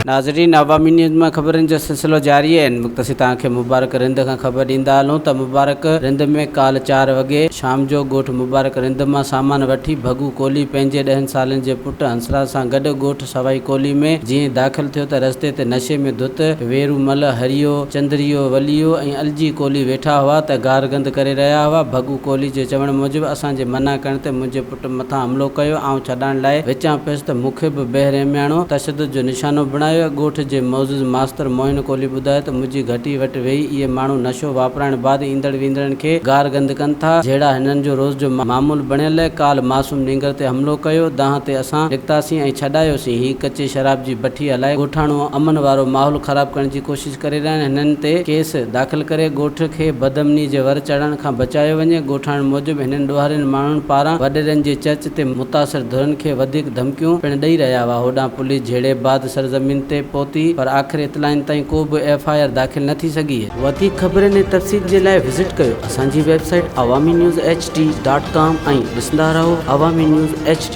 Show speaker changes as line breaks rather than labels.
ناظرين عوامي نيوز مان خبرن جو سلسلو جاري آهي هن وقت اسين توهان کي مبارڪ رند کان خبر ڏيندا هلون ته مبارڪ رند ۾ ڪالهه چار وڳي شام جو ڳوٺ مبارڪ رند مان سامان وٺي ڀڳو ڪولهي پنهنجي ڏهن سالن جي پٽ هنسراج سان گڏ ڳوٺ سوائي ڪولهي ۾ جيئن ئي داخل ٿيو ته رستي تي نشي ۾ ڌت ويرو مل، هريو، چندريو، وليو ۽ الجي ڪولهي ويٺا هئا ته گارگند ڪري رهيا هئا. ڀڳو ڪولهي جي چوڻ موجب اسان جي منع ڪرڻ تي منهنجي پٽ مٿان حملو ڪيو، آئون ڇڏائڻ لاء وچان پيس ته مون کي به بيرحمياڻو تشدد جو نشانو بڻايو. ڳوٺ جي معزز ماستر معين ڪولهي ٻڌايو ته منهنجي گهٽي وٽ ويهي اهي ماڻهو نشو واپرائڻ بعد ايندڙ ويندڙن کي گارگند ڪن ٿا، جهيڙا هنن جو روز جو معمول بڻيل، ڪالهه معصوم نينگر تي حملو ڪيو، دانهن تي اسان نڪتاسين ۽ ڇڏايوسين، هي ڪچي شراب جي بٺي هلائي ڳوٺاڻو امن وارو ماحول خراب ڪرڻ جي ڪوشش ڪري رهيا آهن، هنن تي ڪيس داخل ڪري ڳوٺ کي بدامني جي ور چڙهڻ کان بچايو وڃي، ڳوٺاڻن موجب هنن ڏوهارين ماڻهن پاران وڏيرن جي چرچ تي متاثر ڌرين کي وڌيڪ ڌمڪيون پڻ ڏئي رهيا هئا، هوڏانهن پوليس جهيڙي بعد سرزمين تي پهتي پر آخر اطلاعن تائين ڪو به ايف I R داخل نه ٿي سگهي. وڌيڪ خبرن ۽ تفصيل جي لاء وزٽ ڪيو اسان جي website Awami news H D dot com ۽ ڏسندا رهو عوامي نيوز ايڇ ڊي.